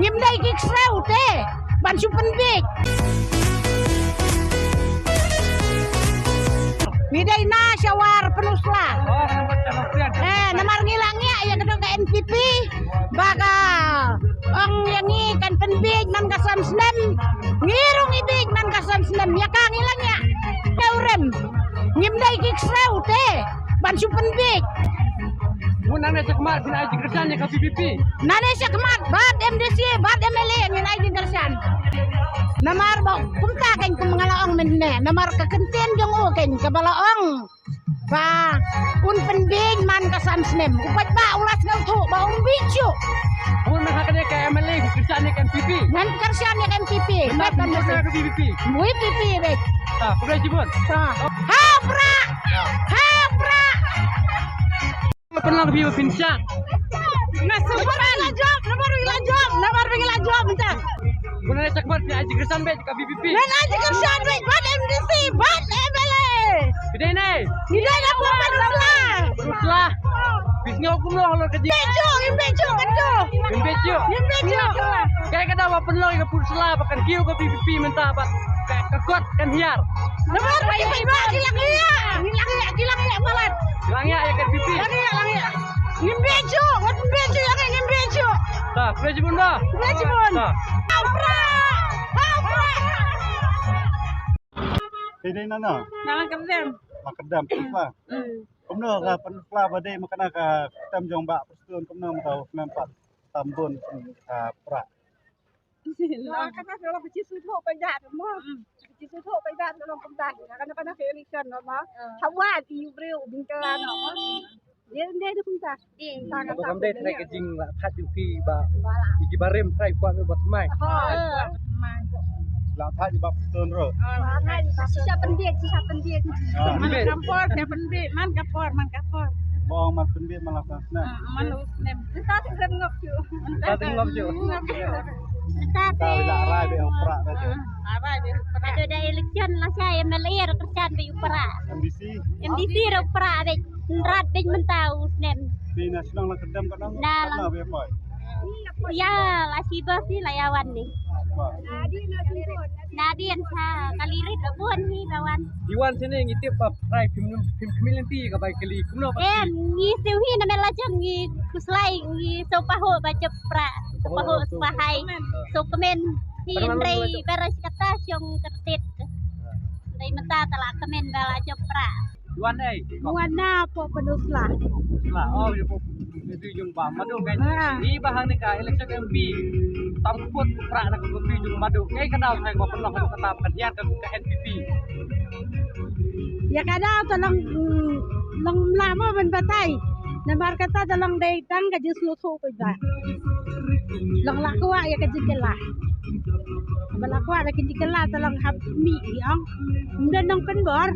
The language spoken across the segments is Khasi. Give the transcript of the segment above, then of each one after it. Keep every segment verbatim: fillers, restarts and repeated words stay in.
Kim dei ki ksew te ban shu pynbiej. Ngi dei na shawar Pynursla. Eh, namar ngi la ngiah ïa ka dong ka N P P ba ka ong ïa ngi kan pynbiej man ka san snem. Ngi ruh ngi biej man ka san snem, ïa ka ngi la ngiah. Te u rem. Ngim dei ki ksew te ban shu pynbiej. Bun nane shakhmat phin ai jingkyrshan ïa ka V P P. Nane shakhmat bad M D C bad M L A ngin ai jingkyrshan. Namar ba kumta kan kum nga la ong mynne, namar ka kyntien jong u kan kaba la ong ba un pynbiej man ka san snem. U paidbah u la sngewthuh ba um biej shuh. Bun nane ha kane ka M L A kyrshan ïa ka N P P. Ngan kyrshan ïa ka N P P. Bad ban kyrshan ïa ka V P P. V P P bad. Ha, khublei shibun. Ha. Ha pra. Ha pra. Pynlong phi ba phin shah. Nga sumar la jop, namar wi la jop, namar wi la jop mynta. Bun nane shakhmat phi ai jingkyrshan bad ka V P P. Ngan ai jingkyrshan bad, bad M D C, bad M L A. Phi dei nai? Phi dei na Pynursla. Pynursla. Phi sngew kumno halor ka jing. Bejo, im bejo, bejo. Im bejo. Im bejo. Kaei ka daw ba pynlong ïa ka Pynursla ba kan kiew ka V P P mynta ba ka, ka kot kan hiar. Namar ba ki paidbah ki la ngiah. Ki la ngiah, ki la ngiah palat. Ki la ngiah ïa ka V P P. La ngiah, la ngiah. Ngim bejo, ngat bejo ïa ka ngim bejo. Ta, khublei shibun ba. Khublei shibun. Ta. Hapra. Hapra. Phi dei na no? Na Langkyrdem. Langkyrdem, Pynursla. Hmm. Kumno ka Pynursla ba dei ma kane ka tem jong Bah Prestone kumno ma ka snem pat tam bun ka pra. Ka kata ka long ka jingsngewthuh paidbah mo. Hmm. Ka jingsngewthuh paidbah ka long kumta. Ka kane kane ka election mo. Hmm. Haba i briew bingkla mo. Dei, dei, dei kumta. Dei. Kumta, kumta. Ba kam dei trai ka jinglah thait jong phi ba. Ba lah. Ïa ki barim trai kwah ba thymmai. Oh, kwah thymmai. Lah thait ba pynton ro. Lah thait ba shisha pynbiej, shisha pynbiej. Ah, man pynbiej. Ka por, ka pynbiej, man ka por, man ka por. Ba man pynbiej man la snem. Ah, man la snem. Mynta te kren ngop ju. Mynta te ngop ju. Ngop ju. Mynta te. Mynta lah rai be ong pra be. Ah, rai be ong pra. Ado da election la sa M L A ra kyrshan be ong pra. M D C. M D C ra ong pra be. Nrat beiñ mynta u snem. Phi na shnong Langkyrdem ka nang. Na lang. Ïa, la shiba phi la ïa wan ni. Nadien sa ka lirit la bun hi la wan. Ïa wan sini ngi tip ba prai phim phim khmih lynti ka bai kali kumno ba. Em, ngi siew hi na me la jong ngi khuslai ngi siew pahuh ba jop pra. Pahuh siew pahai. Siew kmen hi hynrei beres kata shong kyrtit. Hynrei mynta ta la kmen ba la jop pra. Wan ei. Wan na po Pynursla. Pynursla. Oh, ïa po. Ïa tu jong ba Mado kai. Ha. Ni ba hang ni ka election M P. Tam put pra na ka tu jong Mado. Kai ka daw kai ba pynlong ka tam ka hiar ka ka N P P. Ïa ka daw ta long, mm, long mla mo ban batai. Namar kata ta long dei tang ka jingsngewthuh paidbah. Long la kwah ïa ka jingkylla. Ba la kwah la ka jingkylla ta long hap mih hi ong. Ym don nongpynbor.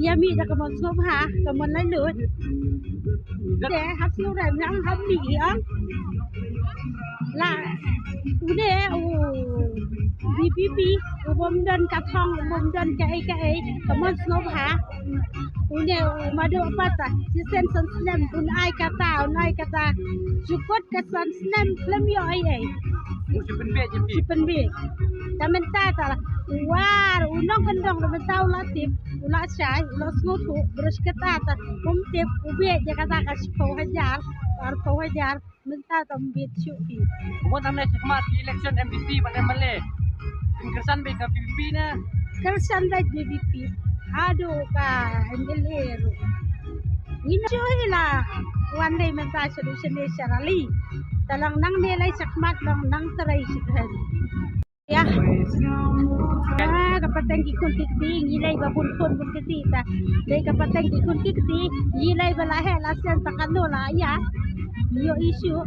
Ïa mih da ka mon sngewbha, ka mon laitluid. Te hap sngewrem ïa ong hap mih hi ong. La une u V P P u bym don ka thong, u bym don kaei kaei, ka mon sngewbha. Une u Mado pat ta shisien san snem un ai kata, un ai kata. Jukut ka san snem khlem ïoh ei ei. Shu pynbiej. Shu pynbiej. Ta mynta ta la u war u nongkyndong ta mynta u la tip, u la shai, u la sngewthuh, briew kata ta um tip, u biej ïa kata ka shiphew hajar, arphew hajar. Mynta tam biet shuh phi. Kumno nangne shakhmat election M D C bad M L A. Phin kyrshan beit ka V P P ne? Kyrshan beit V P P. Haduh ka M L A ruh. Ngin shuh hi la wan dei mynta sha dei sha dei sha rally. Ta long nangne lai shakhmat long nang trei shi kren. Ïa. Ah, ka pateng ki khun ki kti, ngi lei ba bun khun bun kti ta. Dei ka pateng ki khun ki kti, ngi lei ba la heh la sien ta kano la ïa. Ïoh issue.